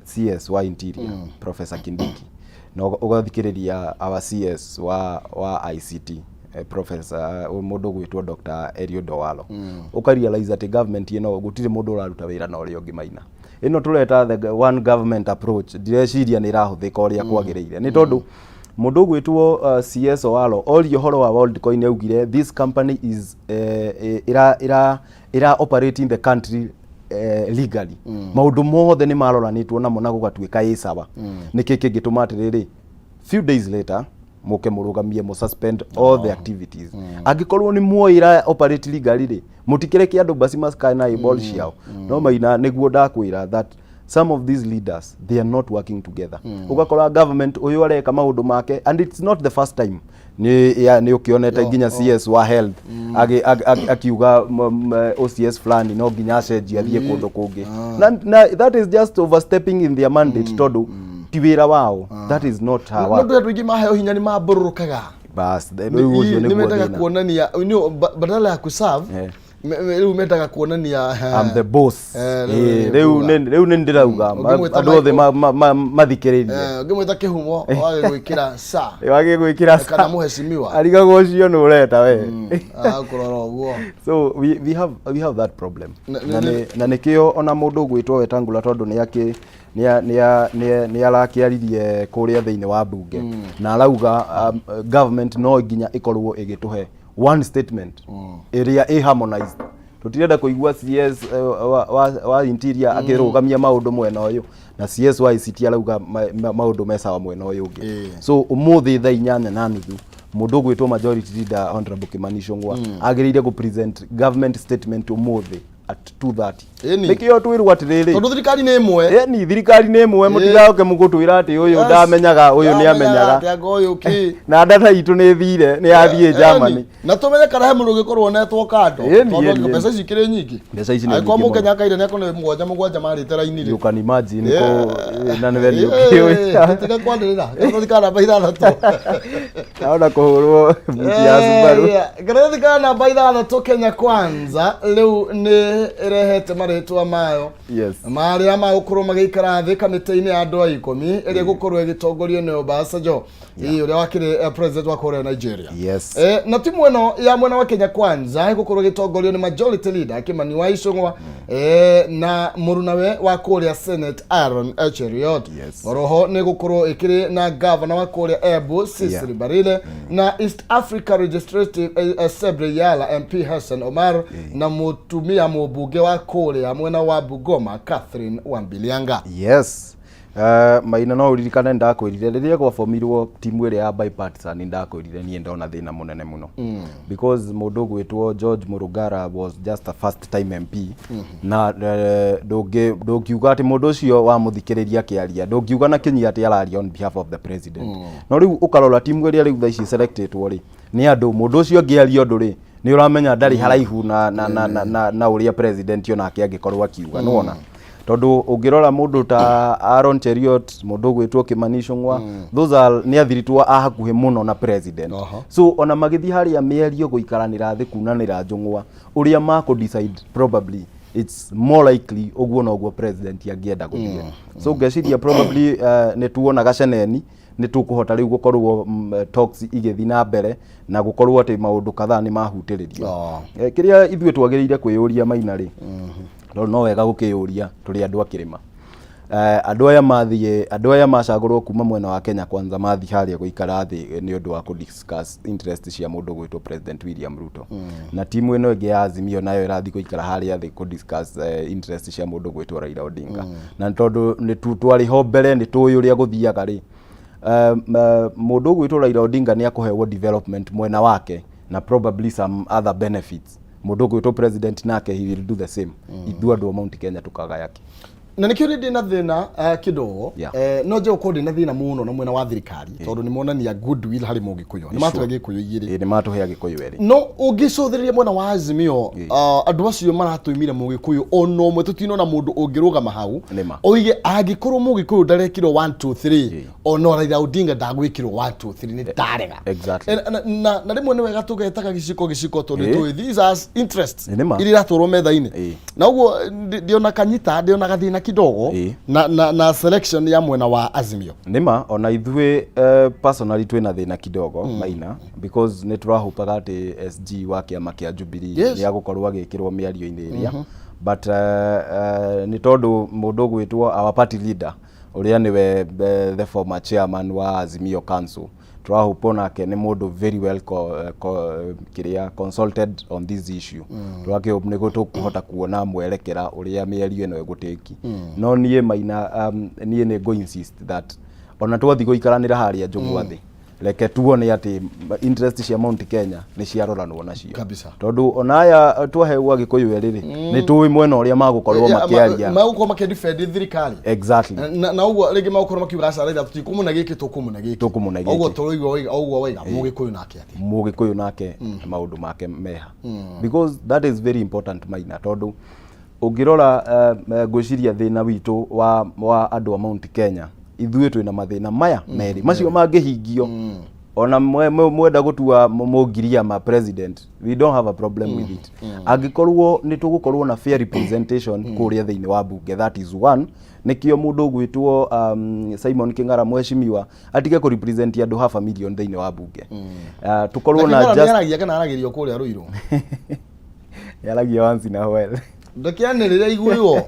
CS wa Interior, Professor Kindiki, na ũgathikĩrĩria our CS wa ICT, Professor mũndũ ũgwĩtwo Dr. Eliud Owalo, ũka realize atĩ government ĩno gũtirĩ mũndũ ũraruta wĩra na ũrĩa ũngĩ maina. Ĩno tũreta the one government approach, ndireciria nĩ ĩrahũthĩka ũrĩa kwagĩrĩire, nĩ tondũ mũndũ ũgwĩtwo CS Owalo orio ũhoro wa Worldcoin augire this company is ĩra operate in the country legally, maũndũ mothe nĩ maroranĩtwo namo na gũgatuĩka ĩ sawa. Nĩkĩ kĩngĩtũma atĩrĩrĩ few days later mũke mũrũgamie, mũ suspend all the activities? Angĩkorwo nĩ muoĩ ĩra operate legally rĩ, mũtikĩreke andũ basi mascan eyeball ciao. No maina nĩguo ndakwĩra that some of these leaders, they are not working together. Ũgakora government ũyũ areka maũndũ make, and it's not the first time. Nĩ ya nĩ ũkĩonete nginya CS wa health akiuga OCS fulani no nginya acenjie athiĩ kũndũ kũngĩ, na that is just overstepping in their mandate tondũ ti wĩra wao. That is not her No work. ndũ andũ aingĩ maheo hinya nĩ mambũrũrũkaga. Bas, rĩu ũcio nĩ nĩguo mendaga thĩna. kuonania badala ya kuserve. Rĩu mendaga kuonania I'm the boss. Rĩu nĩ Rĩu nguga. rĩu nĩ ndĩrauga Ũngĩmwĩta andũ othe Michael- mathikĩrĩrie. Ũngĩmwĩta kĩhumo wage gwĩkĩra sa Wage gwĩkĩra kana mũhecimiwa arigagwo ũcio nĩ ũreta we. Agũkũrora ũguo. So we have that problem. Na nĩkĩo ona mũndũ ũgwĩtwo Wetangula, tondũ nĩ akĩ nĩ arakĩaririe kũrĩa thĩinĩ wa bunge na arauga government no nginya ĩkorwo ĩgĩtũhe one statement ĩrĩa ĩ harmonized. Tũtirenda kũigua CS wa interior akĩrũgamia maũndũ mwena ũyũ na CS wa ICT arauga maũndũ me sawa mwena ũyũ ũngĩ. So ũmũthĩ thaa 8:30 mũndũ ũgwĩtwo majority leader, Honorable Kimani Ichung'wa, agĩrĩire gũ present government statement ũmũthĩ at 2:30. Nĩkĩo twĩrwo atĩrĩrĩ, Tondũ thirikari nĩ ĩmwe. Ĩni, thirikari nĩ ĩmwe. Mũtigaoke mũgũtwĩra atĩ ũyũ ndamenyaga, ũyũ nĩ amenyaga. Atĩ anga ũyũ kĩ Na data itũ nĩ thire, nĩ yathiĩ Germany. Na tũmenye kana he mũndũ ũngĩkorwo onetwo kando, tondũ mbeca ici ikĩrĩ nyingĩ. Mbeca ici nĩ Angĩkorwo nyingĩ mũno. Mũkenya akaire nĩ akorwo nĩ mũgwanja mũgwanja marĩte raini rĩ. You can imagine kũ na nĩwe nĩ ũkĩũĩ. Tũtige kwanĩrĩra kĩratathi ka namba 6. Naona kũhũrwo buti ya Subaru. Kĩratathi ka namba 6, Kenya Kwanza rĩu nĩ ĩrehete marĩtwa mayo marĩa magũkorwo magĩikara thĩ kamĩtĩ-inĩ ya andũ a 10 ĩrĩa ĩgũkorwo ĩgĩtongorio nĩ Obasanjo, ũrĩa wakĩrĩ president wa kũrĩa Nigeria. Na timu ĩno ya mwena wa Kenya Kwanza ĩgũkorwo ĩgĩtongorio nĩ majority leader Kimani wa Ichung'wa na mũrunawe wa kũrĩa Senate, Aaron Cheruiyot. Oroho nĩ gũkorwo ĩkĩrĩ na governor wa kũrĩa Embu, Cecily Barile, na East Africa Legislative Assembly Yala MP Hassan Omar, na mũtumia mũmbunge wa kũrĩa mwena wa Bungoma, Catherine Wambilianga. Yes. Maina, no ũririkane ndakwĩrire rĩrĩa gwabomirwo timu ĩrĩa ya bipartisan, ndakwĩrire niĩ ndona thĩna mũnene mũno because mũndũ ũgwĩtwo George Murugara was just a first time MP na ndũngiuga atĩ mũndũ ũcio wamũthikĩrĩria akĩaria, ndũngiuga na kinyi atĩ araria on behalf of the president. No rĩu ũkarora timu ĩrĩa rĩu thaa ici selectĩtwo rĩ, nĩ andũ mũndũ ũcio angĩaria ũndũ rĩ, nĩ ũramenya ndarĩ haraihu na ũrĩa president onake angĩkorwo akiuga. Nĩwona, tondũ ũngĩrora mũndũ ta Aaron Cheruiyot, mũndũ ũgwĩtwo Kimani Ichung'wa, those are nĩ athiritwo a hakuhĩ mũno na president. So ona magĩthiĩ harĩa mĩario gũikaranĩra thĩ kunanĩra njũng'wa ũrĩa makũ decide, probably it's more likely ũguo noguo president angĩenda gũthiĩ. So ngeciria probably nĩ tuona gaceneni nĩ tũkũhota rĩu gũkorwo talks igĩthiĩ na mbere na gũkorwo atĩ maũndũ kadhaa nĩ mahutĩrĩrio. Kĩrĩa ithuĩ twagĩrĩire kwĩyũria, Maina, rĩ, tondũ no wega gũkĩyũria tũrĩ andũ a kĩrĩma, andũ aya mathiĩ, andũ aya macagũrwo kuma mwena wa Kenya Kwanza, mathiĩ harĩa gũikara thĩ nĩ ũndũ wa kũ-discuss interest cia mũndũ gwĩtwo President William Ruto, na timu ĩno ĩngĩ ya Azimio nayo ĩrathiĩ gũikara harĩa thĩ kũ-discuss interest cia mũndũ gwĩtwo Raila Odinga, na tondũ nĩ twarĩ ho mbere, nĩ tũĩ ũrĩa gũthiaga rĩ, mũndũ ũgwĩtwo Raila Odinga nĩ akũhewo development mwena wake na probably some other benefits. Mũndũ ũgwĩtwo president nake, he will do the same. Ithuĩ andũ a Mount Kenya tukagaya kĩ? Na nĩkĩo niĩ ndĩna thĩna kidogo. No nje gũkorwo ndĩna thĩna mũno na mwena wa thirikari, tondũ nĩ monania goodwill harĩ mũgĩkũyũ, nĩ matũhe gĩkũyũ igĩrĩ. Ĩ, nĩ matũhe agĩkũyũ erĩ. No ũngĩcũthĩrĩria mwena wa Azimio, andũ acio maratũimire mũgĩkũyũ ona ũmwe. Tũtinona mũndũ ũngĩrũgama hau Nĩma. oige angĩkorwo mũgĩkũyũ ndarekirwo 1 2 3, ona Raila Odinga ndagwĩkirwo 1 2 3, nĩ ndarega. Na rĩmwe nĩ wega tũgetaga gĩciko gĩciko, tondũ tũĩ these are interests Nĩma. iria iratwarwo metha-inĩ. Na ũguo ndĩona kanyita, ndĩona gathĩna kidogo na selection ya mwena wa Azimio. Nĩma, ona ithuĩ personally twĩna thĩna kidogo, Maina, because nĩ tũrahopaga atĩ SG wa kĩama kĩa Jubilee nĩ agũkorwo agĩkĩrwo mĩario-inĩ ĩrĩa, but nĩ tondũ mũndũ ũgwĩtwo our party leader, ũrĩa nĩwe the former chairman wa Azimio Council, tũrahope onake nĩ mũndũ very well kĩrĩa consulted on this issue. Tũrakĩhope nĩguo tũkũhota kuona mwerekera ũrĩa mĩario ĩno ĩgũtĩki. No niĩ, Maina, niĩ nĩ ngũ insist that ona twathiĩ gũikaranĩra harĩa njũng'wa thĩ, reke tuone atĩ interest cia Mount Kenya nĩ ciaroranwo nacio. Tondũ ona aya twaheagwo agĩkũyũ erĩ rĩ, nĩ tũĩ mwena ũrĩa magũkorwo makĩaria. Magũkorwo makĩdefend thirikari. Na ũguo rĩngĩ magũkorwo makiuga aca, Raila tũtikũmũne gĩkĩ, tũkũmũne gĩkĩ. Tũkũmũne gĩkĩ. Ũguo tũraigua waiga, ũguo waiga mũgĩkũyũ nake atĩ Mũgĩkũyũ nake maũndũ make meha, because that is very important, Maina, tondũ ũngĩrora ngwĩciria thĩna witũ wa andũ a Mount Kenya, ithuĩ twĩna mathĩna maya merĩ macio mangĩhingio. Ona mwenda gũtua Mũngiriama president, we don't have a problem with it, angĩkorwo nĩ tũgũkorwo na fair representation kũrĩa thĩinĩ wa bunge. That is one. Nĩkĩo mũndũ ũgwĩtwo Simon Kĩng'ara, mheshimiwa, atige kũ represent andũ half a million thĩinĩ wa bunge. Tũkorwo na just Nĩaragia kana aragĩrio kũrĩa Rũirũ? Yaragia once in a while. Ndũkĩanĩrĩre iguiwo.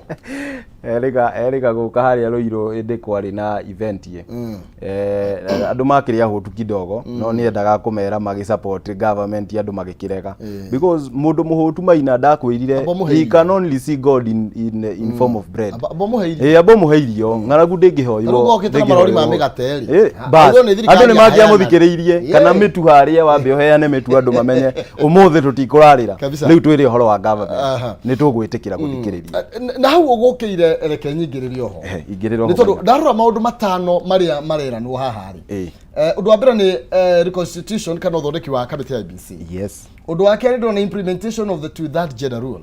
Erĩga gũka harĩa Rũirũ ĩndĩ kwarĩ na event ye. Andũ makĩrĩ ahũtu kidogo, no nĩendaga kũmera magĩ support government, andũ magĩkĩrega, because mũndũ mũhũtu, Maina, ndakwĩrire, Amba mũhe he irio. can only see God in form of bread. Amba mũhe irio. Ĩ, amba mũhe irio. Ng'aragu ndĩngĩhoywo. Ta rĩu gokĩte na marori ma mĩgate rĩ. Bas, Ũguo nĩ thirikari andũ nĩ yaheana. mangĩamũthikĩrĩirie kana mĩtu harĩa wambe ũheane mĩtu, andũ mamenye ũmũthĩ tũtikũrarĩra. Kabisa. Rĩu twĩrĩ ũhoro wa government, nĩ tũgwĩtĩkĩra gũthikĩrĩria. Na hau ũgũkĩire, reke nyingĩrĩrie oho. Ingĩrĩra oho, Nĩ tondũ Maina. ndarora maũndũ matano marĩa mareranwo haha rĩ, ũndũ wa mbere nĩ reconstitution kana ũthondeki wa kamĩtĩ ya IEBC. Ũndũ wa kerĩ ndĩrona implementation of the two third gender rule.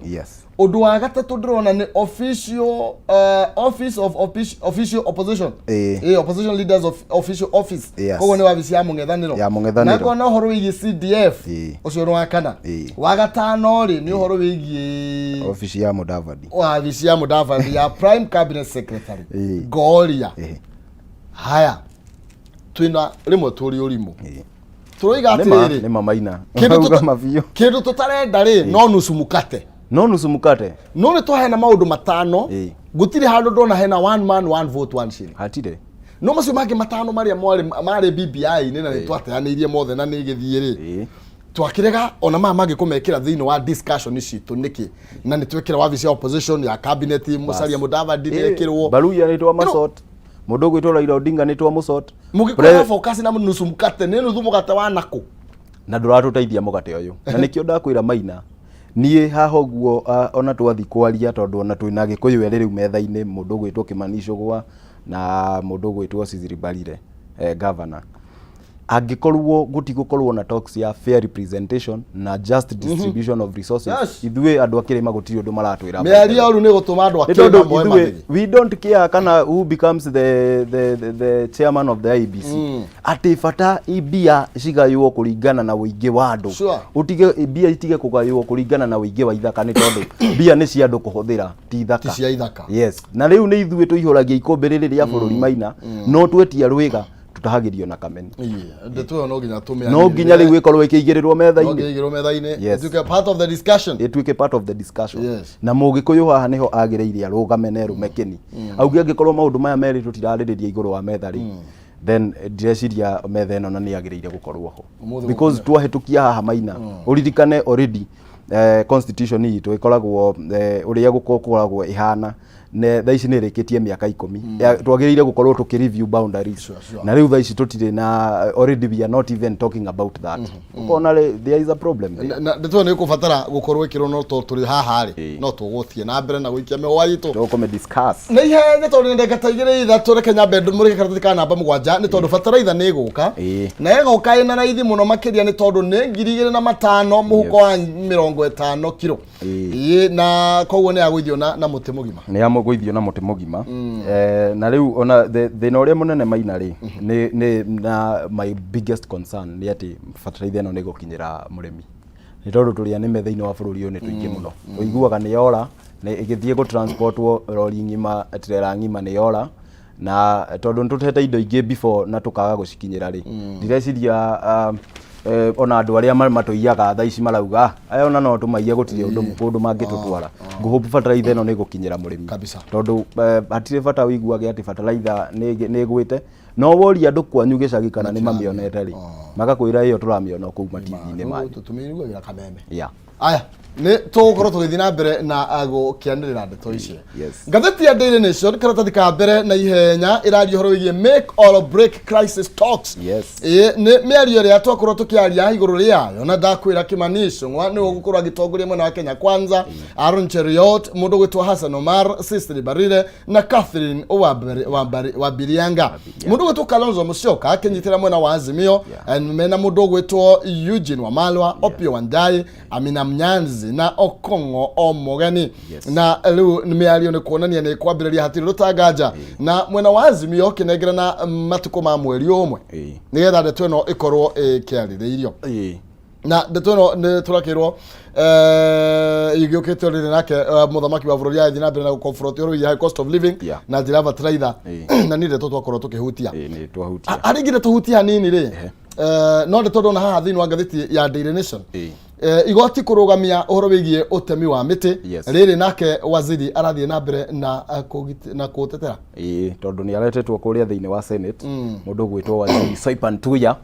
Ũndũ wa gatatũ ndĩrona nĩ official office of official opposition, opposition leaders of official office. Koguo nĩ wabici ya mũng'ethanĩro. Ya mũng'ethanĩro. Na ngona ũhoro wĩgiĩ CDF. Ũcio nĩ wa kana. Wa gatano rĩ, nĩ ũhoro wĩgiĩ obici ya Mudavadi. Wabici ya Mudavadi ya prime cabinet secretary. Ngoria, haya, twĩna rĩmwe tũrĩ ũrimũ, tũroiga Nĩma atĩrĩrĩ, nĩma, Maina. Kĩndũ Ũrauga mabiũ. Kĩndũ tũtarenda rĩ, no nusu mukate. No nusu mukate. No nĩ twaheana maũndũ matano. Gũtirĩ handũ ndona hena one man, one vote, one shilling. Hatirĩ. No macio mangĩ matano marĩa marĩ BBI-inĩ na nĩ twateanĩirie mothe na nĩ gĩthiĩ rĩ, twakĩrega ona maya mangĩ kũmekĩra thĩinĩ wa discussion citũ nĩkĩ? Na nĩ twekĩra wabici ya opposition ya cabinet, Musalia Mudavadi nĩekĩrwo. Baruya nĩ twamasort, mũndũ ũgwĩtwo Raila Odinga nĩ twamũsort. Mũgĩkorwo focus na nusu mukate, nĩ nuthu mũgate wa nakũ? Na ndũratũteithia mũgate ũyũ, na nĩkĩo ndakwĩra, Maina, niĩ haha ũguo, ona twathi kwaria, tondũ ona twĩna Gĩkũyũ erĩ rĩu metha-inĩ, mũndũ ũgwĩtwo Kĩmani Icũgwa na mũndũ ũgwĩtwo Cecily Mbarire, governor, angĩkorwo gũtigũkorwo na talks ya fair representation na just distribution of resources, ithuĩ andũ a kĩrĩma gũtirĩ ũndũ maratwĩra. Mĩario rĩu nĩ gũtũma andũ Nĩ tondũ akĩrĩma moe ithuĩ mathĩgĩ. We don't care kana who becomes the chairman of the IEBC, atĩ bata mbia cigaywo kũringana na ũingĩ wa andũ. Ũtige mbia itige kũgaywo kũringana na ũingĩ wa ithaka, nĩ tondũ mbia nĩ cia andũ kũhũthĩra, ti ithaka. Ti cia ithaka. Yes, na rĩu nĩ ithuĩ tũihũragia ikũmbĩ rĩrĩ rĩa bũrũri, Maina, no twetia rwĩga tũtahagĩrio na kameni. Ĩĩ, ndeto ĩyo no nginya tũmĩarĩrĩrie. No nginya rĩu ĩkorwo ĩkĩigĩrĩrwo No metha-inĩ. nginya ĩigĩrwo metha-inĩ. Yes. Ĩtuĩke part of the discussion. Ĩtuĩke part of the discussion. Na Mũgĩkũyũ haha nĩho agĩrĩire arũgame na erũme kĩni, auge angĩkorwo maũndũ maya merĩ tũtirarĩrĩria igũrũ wa metha rĩ, then ndireciria metha ĩno na nĩ yagĩrĩire gũkorwo ho. Ũmũthĩ Because twahĩtũkia haha, Maina, ũririkane already constitution itũ ĩkoragwo ũrĩa gũkoragwo ĩhana ne thaa ici nĩ ĩrĩkĩtie mĩaka 10. Twagĩrĩire gũkorwo tũkĩ review boundaries. Na rĩu thaa ici tũtirĩ na, already we are not even talking about that. Ũkona there is a problem there. Na ndeto ĩyo nĩ ĩkũbatara gũkorwo ĩkĩrwo, no to tũrĩ haha rĩ, no tũgũthiĩ na mbere na gũikia mĩhũa itũ. Tũkũmĩ discuss. Na ihenya, tondũ nĩ ndagĩka ta igĩrĩ ithatũ, reke nyambe mũrĩke karatathi ka namba 7, nĩ tondũ bataraitha nĩ ĩgũka. Na ĩgoka ĩna raithi mũno makĩria, nĩ tondũ nĩ 2500 mũhuko wa 50 kiro. Ĩĩ, na koguo nĩ yagũithio na mũtĩ mũgima. Nĩ yamũgũithio na mũtĩ mũgima. Na rĩu ona thĩna ũrĩa mũnene, Maina, rĩ, nĩ na my biggest concern nĩ atĩ bataraitha ĩno nĩ ĩgũkinyĩra mũrĩmi, nĩ tondũ tũrĩ anĩme thĩinĩ wa bũrũri ũyũ nĩ tũingĩ mũno. Ũiguaga nĩ yora, nĩ ĩgĩthiĩ gũ transportwo rori ng'ima, trailer ng'ima nĩ yora, na tondũ nĩ tũtete indo ingĩ before na tũkaga gũcikinyĩra rĩ, ndireciria ona andũ arĩa matũiyaga thaa ici marauga, "Ah, aya ona no tũmaiye, gũtirĩ ũndũ kũndũ mangĩtũtwara." Ngũhope bataraitha ĩno nĩ ĩgũkinyĩra mũrĩmi. Kabisa. Tondũ hatirĩ bata ũiguage atĩ bataraitha nĩ ĩgwĩte, no woria andũ kwanyu gĩcagi kana nĩ mamĩonete rĩ, magakwĩra ĩyo tũramĩona kũu matithi-inĩ manyu. Tũmĩiguagĩra kameme. Aya, nĩ tũgũkorwo tũgĩthiĩ na mbere na gũkĩanĩrĩra ndeto ici. Ngathĩti ya Daily Nation, karatathi ka mbere na ihenya, ĩraria ũhoro wĩgiĩ make or break crisis talks. Ĩĩ, nĩ mĩario ĩrĩa twakorwo tũkĩaria igũrũ rĩayo, na ndakwĩra Kimani Ichung'wa nĩwe ũgũkorwo agĩtongoria mwena wa Kenya Kwanza, Aaron Cheruiyot, mũndũ ũgwĩtwo Hassan Omar, Cecily Mbarire na Catherine Wabirianga, mũndũ ũgwĩtwo Kalonzo Musyoka akĩnyitĩra mwena wa Azimio, mena mũndũ ũgwĩtwo Eugene Wamalwa, Opiyo Wandayi, Amina Mnyanzi. Mackenzie na Okong'o Omogeni. Yes. Na rĩu mĩario nĩ kuonania nĩ kwambĩrĩria hatirĩ rũtanganja, na mwena wa Azimio kĩnengerana matukũ ma mweri ũmwe nĩgetha ndeto ĩno ĩkorwo ĩkĩarĩrĩirio. Na ndeto ĩno nĩ tũrakĩrwo igĩũkĩte rĩrĩ nake mũthamaki wa bũrũri agĩthiĩ na mbere na gũconfront ũhoro wĩgiĩ high cost of living na njĩra ya bataraitha, na nĩ ndeto twakorwo tũkĩhutia. Ĩĩ, nĩ twahutia. Harĩ ingĩ tũhutie hanini rĩ, no ndeto ndona haha thĩinĩ wa ngathĩti ya Daily Nation, igoti kũrũgamia ũhoro wĩgiĩ ũtemi wa mĩtĩ. Rĩrĩ nake waziri arathiĩ na mbere na na kũũtetera. Ĩĩ, tondũ nĩ aretetwo kũrĩa thĩinĩ wa Senate, mũndũ ũgwĩtwo Waziri Soipan Tuya.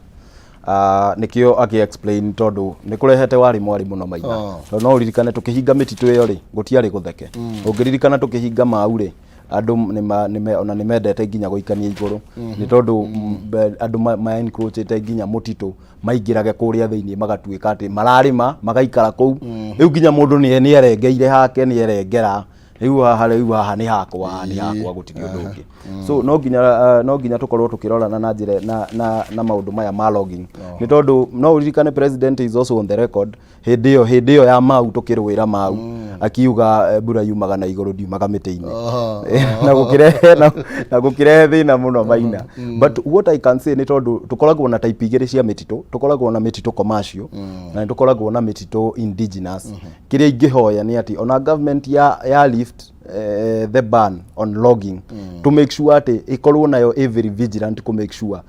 Nĩkĩo akĩ explain, tondũ nĩ kũrehete warĩ mwarĩ mũno maitha. Tondũ no ũririkane tũkĩhinga mĩtitũ ĩyo rĩ, gũtiarĩ gũtheke. Ũngĩririkana tũkĩhinga mau rĩ, andũ ona nĩ mendete nginya gũikania igũrũ, nĩ tondũ andũ ma encroachĩte nginya mũtitũ, maingĩrage kũrĩa thĩinĩ, magatuĩka atĩ mararĩma, magaikara kũu. Rĩu nginya mũndũ nĩ erengeire hake, nĩ erengera rĩu haha, rĩu haha nĩ hakwa, haha nĩ hakwa, gũtirĩ ũndũ ũngĩ. So no nginya tũkorwo tũkĩrorana na njĩra na maũndũ maya ma logging, nĩ tondũ no ũririkane president is also on the record hĩndĩ ĩyo ya mau, tũkĩrũĩra mau, akiuga mbura yumaga na igũrũ, ndiumaga mĩtĩ-inĩ, na gũkĩrehe thĩna mũno maina. But what I can say, nĩ tondũ tũkoragwo na type igĩrĩ cia mĩtitũ: tũkoragwo na mĩtitũ commercial na nĩ tũkoragwo na mĩtitũ indigenous. Kĩrĩa ingĩhoya nĩ atĩ ona government ya lift the ban on logging, to make sure atĩ ĩkorwo nayo ĩ very vigilant to make sure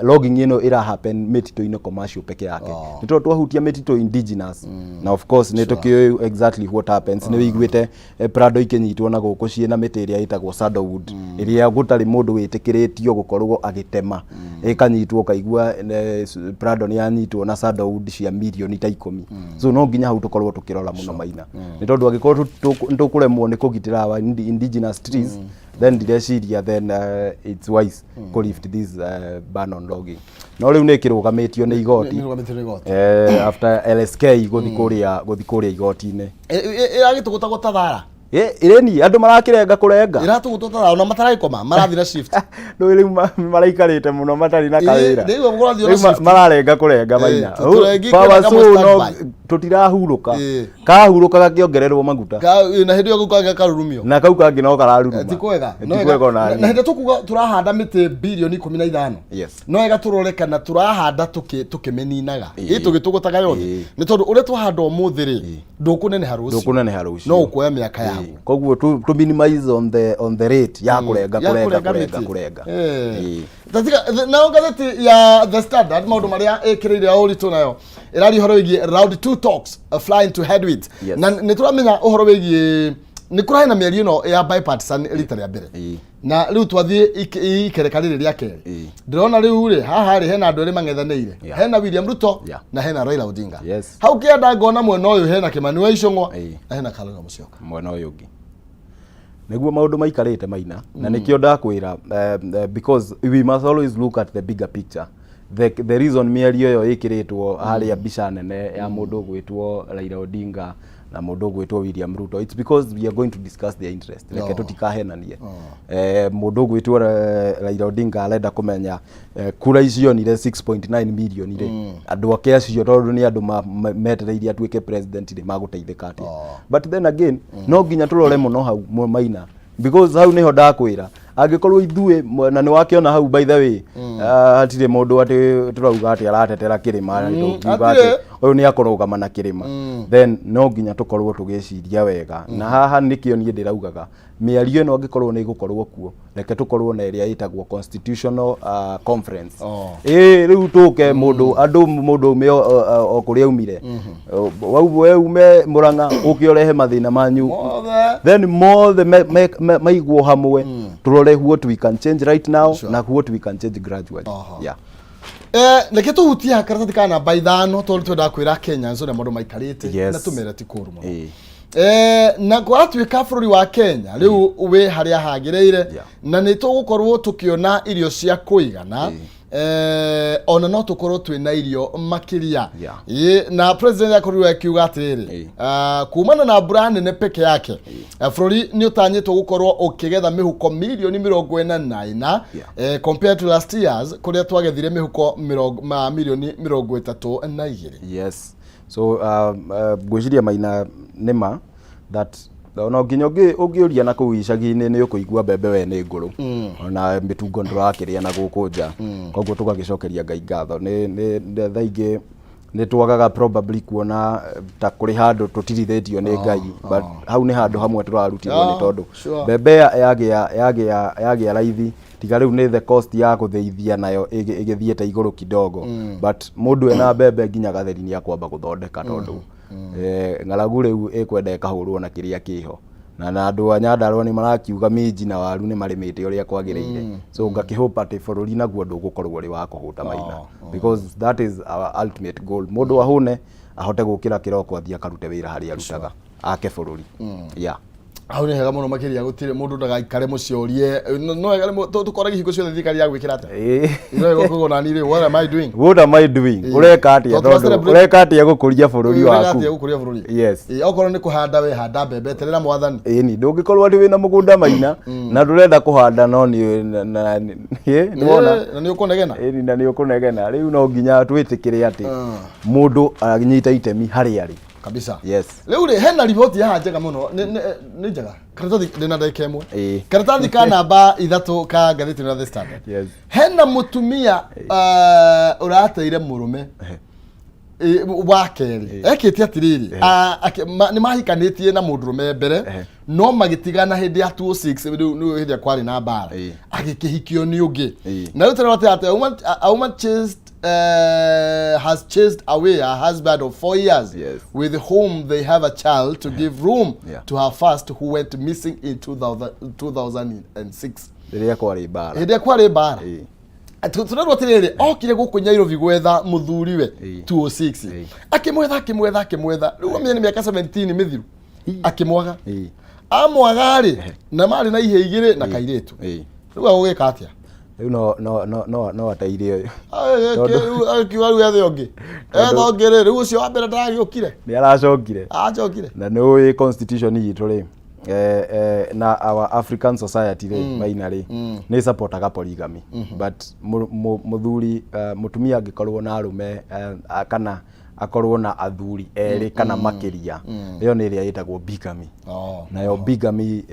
logging ĩno ĩra happen mĩtitũ-inĩ commercial peke yake, nĩ tondũ twahutia mĩtitũ indigenous, na of course nĩ tũkĩũĩ exactly what happens. Nĩ wĩiguĩte Prado ikĩnyitwo na gũkũ ciĩna mĩtĩ ĩrĩa ĩtagwo sandalwood, ĩrĩa gũtarĩ mũndũ wĩtĩkĩrĩtio gũkorwo agĩtema, ĩkanyitwo, ũkaigua Prado nĩ yanyitwo na sandalwood cia mirioni ta 10. So no nginya hau tũkorwo tũkĩrora mũno maina, nĩ tondũ angĩkorwo nĩ tũkũremwo nĩ kũgitĩra our indigenous trees, then ndireciria then it's wise kũ lift this ban on logging. No rĩu nĩ ĩkĩrũgamĩtio nĩ igoti. Nĩ ĩrũgamĩtio nĩ igoti. After LSK gũthi kũrĩa igoti-inĩ. Ĩragĩtũgũtagwo ta thara. Ĩrĩni andũ marakĩrenga kũrenga. Ĩratũgũtwo ta thara, ona mataragĩkoma, marathiĩ na shift. Rĩu maraikarĩte mũno matarĩ na kawĩra. Rĩu kũrathiĩ na Rĩu shift. Mararenga kũrenga maina. Tũrengi Power kwĩna kamwe saw no standby. Tũtirahurũka. Kahurũka gakĩongererwo maguta. Na hĩndĩ ĩyo kau kangĩ karurumio. Na kau kangĩ no kararuruma. Ti kwega. Ti kwega ona Na hĩndĩ tũkuga tũrahanda mĩtĩ birioni 15, no wega tũrore kana tũrahanda tũkĩmĩninaga, ĩ tũgĩtũgũtaga yothe, nĩ tondũ ũrĩa twahanda ũmũthĩ rĩ, ndũkũneneha rũciũ. Ndũkũneneha rũciũ. No ũkuoya mĩaka yaguo. Koguo to minimize on the rate ya kũrenga. Ya kũrenga kũrenga kũrenga mĩtĩ. Kũrenga. Nayo ngathĩti ya The Standard, maũndũ marĩa ĩkĩrĩire ya ũritũ nayo ĩraria ũhoro wĩgiĩ round two talks flying to headwinds. Na nĩ tũramenya ũhoro wĩgiĩ nĩ kũrarĩ na mĩario ĩno ya bipartisan rita rĩa mbere, na rĩu twathiĩ ikereka rĩrĩ rĩa kerĩ. Ndĩrona rĩu rĩ haha rĩ hena andũ erĩ mang'ethanĩire, hena William Ruto na hena Raila Odinga. Hau kĩanda ngona mwena ũyũ hena Kimani wa Ichung'wa na hena Kalonzo Musyoka. Mwena ũyũ ũngĩ nĩguo maũndũ maikarĩte maina, na nĩkĩo ndakwĩra, because we must always look at the bigger picture. The reason mĩario ĩyo ĩkĩrĩtwo harĩa mbica nene ya mũndũ ũgwĩtwo Raila Odinga na mũndũ ũgwĩtwo William Ruto, it's because we are going to discuss their interest. Reke tũtikahenanie. Mũndũ ũgwĩtwo Raila Odinga arenda kũmenya kura icio onire 6.9 million rĩ, andũ ake acio, tondũ nĩ andũ metereirie atuĩke president rĩ, magũteithĩka atĩa? But then again, no nginya tũrore mũno hau maina, because hau nĩho ndakwĩra angĩkorwo ithuĩ na nĩ wakĩona hau, by the way, hatirĩ mũndũ atĩ tũrauga atĩ aratetera kĩrĩma, tũngiuga Hatirĩ. atĩ ũyũ nĩ akũrũgama na kĩrĩma. Then no nginya tũkorwo tũgĩciria wega, na haha nĩkĩo niĩ ndĩraugaga mĩario ĩno angĩkorwo nĩ ĩgũkorwo kuo, reke tũkorwo na ĩrĩa ĩtagwo constitutional conference. Ĩĩ, rĩu tũke mũndũ andũ mũndũ ume o kũrĩa umire. Wau we ume Mũrang'a, ũke ũrehe mathĩna manyu mothe, then mothe maigwo hamwe, tũrore what we can change right now na what we can change gradually. Yeah. Reke tũhutie karatathi ka namba 5, tondũ twendaga kwĩra Kenyans ũrĩa maũndũ maikarĩte na tũmere ti kũũru mũno. Na gwatuĩka bũrũri wa Kenya rĩu wĩ harĩa hagĩrĩire, na nĩ tũgũkorwo tũkĩona irio cia kũigana, ona no tũkorwo twĩna irio makĩria. Ĩ, na president akorirwo akiuga atĩrĩrĩ, kumana na mbura nene peke yake, bũrũri nĩ ũtanyĩtwo gũkorwo ũkĩgetha mĩhuko mirioni 44, compared to last years kũrĩa twagethire mĩhuko milioni 32. Yes. So ngwĩciria Maina nĩma that ona nginya ũngĩũria na kũu icagi-inĩ nĩ ũkũigua mbembe we nĩ ngũrũ, ona mĩtungo ndũrakĩrĩa na gũkũ nja. Koguo tũgagĩcokeria Ngai ngatho. Nĩ thaa ingĩ nĩ twagaga probably kuona ta kũrĩ handũ tũtirithĩtio nĩ Ngai, but hau nĩ handũ hamwe tũrarutirwo nĩ tondũ mbembe yagĩa raithi, tiga rĩu nĩ the cost ya gũthĩithia nayo ĩgĩthiĩte igũrũ kidogo, but mũndũ ena mbembe nginya gatheri nĩ akwamba gũthondeka tondũ ng'aragu rĩu ĩkwenda ĩkahũrwo na kĩrĩa kĩho, na andũ a Nyandarua nĩ marakiuga minji na waru nĩ marĩmĩte ũrĩa kwagĩrĩire. So ngakĩhope atĩ bũrũri naguo ndũgũkorwo ũrĩ wa kũhũta, Maina, because that is our ultimate goal. Mũndũ ahũne, ahote gũkĩra kĩroko, athiĩ akarute wĩra harĩa arutaga, ake bũrũri, yeah. Hau nĩ hega mũno makĩria, gũtirĩ mũndũ ndagaikare mũciĩ ũrie no wega tũkorage hingo ciothe thirikari ya gwĩkĩra atĩa no ĩgũkũgwo nani rĩ, what am I doing? What am I doing? Ũreka atĩa? Tondũ ũreka atĩa gũkũria bũrũri waku? Ũreka atĩa gũkũria bũrũri? Yes. Okorwo nĩ kũhanda, we handa mbembe, eterera mwathani. Ĩni ndũngĩkorwo atĩ wĩna mũgũnda, Maina, na ndũrenda kũhanda, no nĩ nĩwona na nĩ ũkũnegena. Ĩni, na nĩ ũkũnegena. Rĩu no nginya twĩtĩkĩre atĩ mũndũ anyita itemi harĩa arĩ. Kabisa. Yes. Rĩu rĩ, hena riboti haha njega mũno, nĩ njega. Karatathi ndĩna ndagĩka ĩmwe, karatathi ka namba 3 ka ngathĩti ya The Standard. Yes. Hena mũtumia ũrateire mũrũme wa kerĩ. Ekĩte atĩrĩrĩ, nĩ mahikanĩtie na mũndũrũme mbere, no magĩtigana hĩndĩ ya 2006, rĩu nĩ hĩndĩ ĩrĩa kwarĩ na mbara, agĩkĩhikio nĩ ũngĩ. Na rĩu tũrerwo atĩ a woman chased has chased away her husband of 4 years with whom they have a child to give room to her first, who went missing in 2000, 2006. Rĩrĩa kwarĩ mbara. Hĩndĩ ĩrĩa kwarĩ mbara. Tũrerwo atĩrĩrĩ, okire gũkũ Nairobi gwetha mũthuriwe 206. Akĩmwetha, akĩmwetha, akĩmwetha, rĩu amenye nĩ mĩaka 17 mĩthiru, akĩmwaga. Amwaga rĩ, na marĩ na ihĩ igĩrĩ na kairĩtu. Rĩu agũgĩka atĩa? Rĩu no ateire ũyũ. Akiuga rĩu ethe ũngĩ, etha ũngĩ rĩ, rĩu ũcio wa mbere ndaragĩũkire. Nĩ aracokire. Acokire. Na nĩ ũĩ constitution itũ rĩ, na our African society rĩ, Maina rĩ, nĩ supportaga polygamy, but mũthuri, mũtumia angĩkorwo na arũme kana akorwo na athuri erĩ kana makĩria, ĩyo nĩ ĩrĩa ĩtagwo bigamy. Nayo bigamy,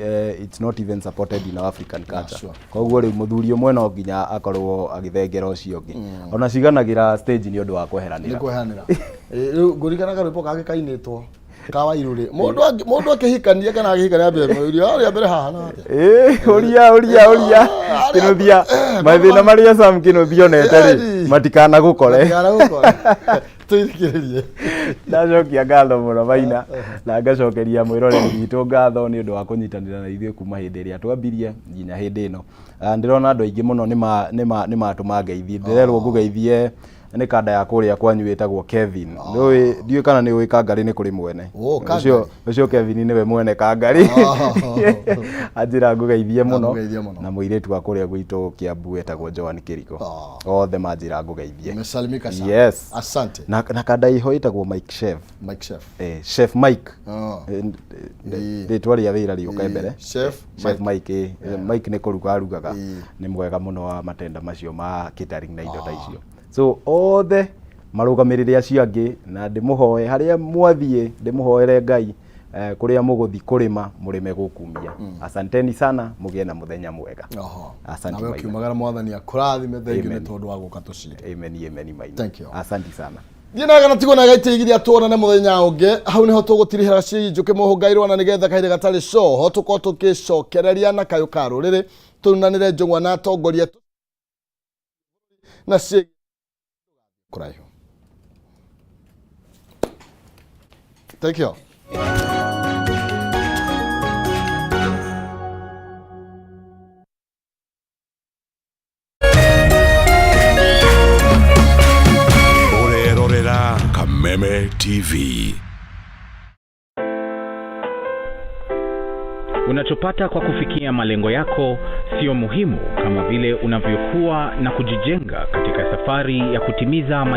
it's not even supported in our African culture. Koguo rĩu mũthuri ũmwe no nginya akorwo agĩthengera ũcio ũngĩ, ona ciganagĩra stage nĩ ũndũ wa nĩ kweheranĩra. Kwehanĩra. Rĩu ngũririkana karwĩmbo kangĩ kainĩtwo ka Wairũ rĩ, mũndũ akĩhikania kana agĩhikania mbere mũirio harĩa mbere haha na atĩa? Ũria ũria ũria Kĩnuthia, mathĩna marĩa Sam Kĩnuthia onete rĩ, matikanagũkore. Matikanagũkore. Tũithikĩrĩrie. Ndacokia ngatho mũno, Maina, na ngacokeria mwĩroreri witũ ngatho nĩ ũndũ wa kũnyitanĩra na ithuĩ kuma hĩndĩ ĩrĩa twambirie nginya hĩndĩ ĩno. Ndĩrona andũ aingĩ mũno nĩ matũma ngeithi. Ndĩrerwo ngũgeithie nĩ kanda ya kũrĩa kwanyu ĩtagwo Kevin. Ndũĩ, ndiũĩ kana nĩ ũĩ Kangarĩ nĩ kũrĩ mwene. Oh, Kangarĩ. Ũcio Kevin nĩwe mwene Kangarĩ. Anjĩra ngũgeithie mũno. Ngũgeithie mũno. Na mũirĩtu wa kũrĩa gwitũ Kiambu etagwo Joan Kĩriko. Othe manjĩra ngũgeithie. Umesalimika sana. Yes. Asante. Na kanda iho ĩtagwo Mike Chef. Mike Chef. Chef Mike. Oh. Rĩtwa rĩa wĩra rĩũke mbere. Chef. Chef Mike, Mike nĩ kũruga arugaga. Nĩ mwega mũno wa matenda macio ma catering na indo ta icio. So othe marũgamĩrĩre acio angĩ, na ndĩmũhoe harĩa mwathiĩ, ndĩmũhoere Ngai, kũrĩa mũgũthiĩ kũrĩma, mũrĩme gũkumia. Asanteni sana, mũgĩe na mũthenya mwega. Oho. Asante, Nawe Maina. ũkiumagara, mwathani akũrathime. Thank you nĩ Amen. tondũ wa gũka tũcire. Amen, amen, Maina. Thank you. Asante sana. Thiĩ naga na tigwo na gaiteithiria, tuonane mũthenya ũngĩ. Hau nĩho tũgũtirihĩra ciĩgiĩ njũkĩ mũhũngairwo, na nĩgetha kahinda gatarĩ coho tũkorwo tũkĩcokereria na kayũ ka rũrĩrĩ, tũnanĩre njũng'wa na atongoria na ciĩgiĩ kũraihu. Thank you. Ũrerorera Kameme TV. Unachopata kwa kufikia malengo yako sio muhimu kama vile unavyokuwa na kujijenga katika safari ya kutimiza malengo.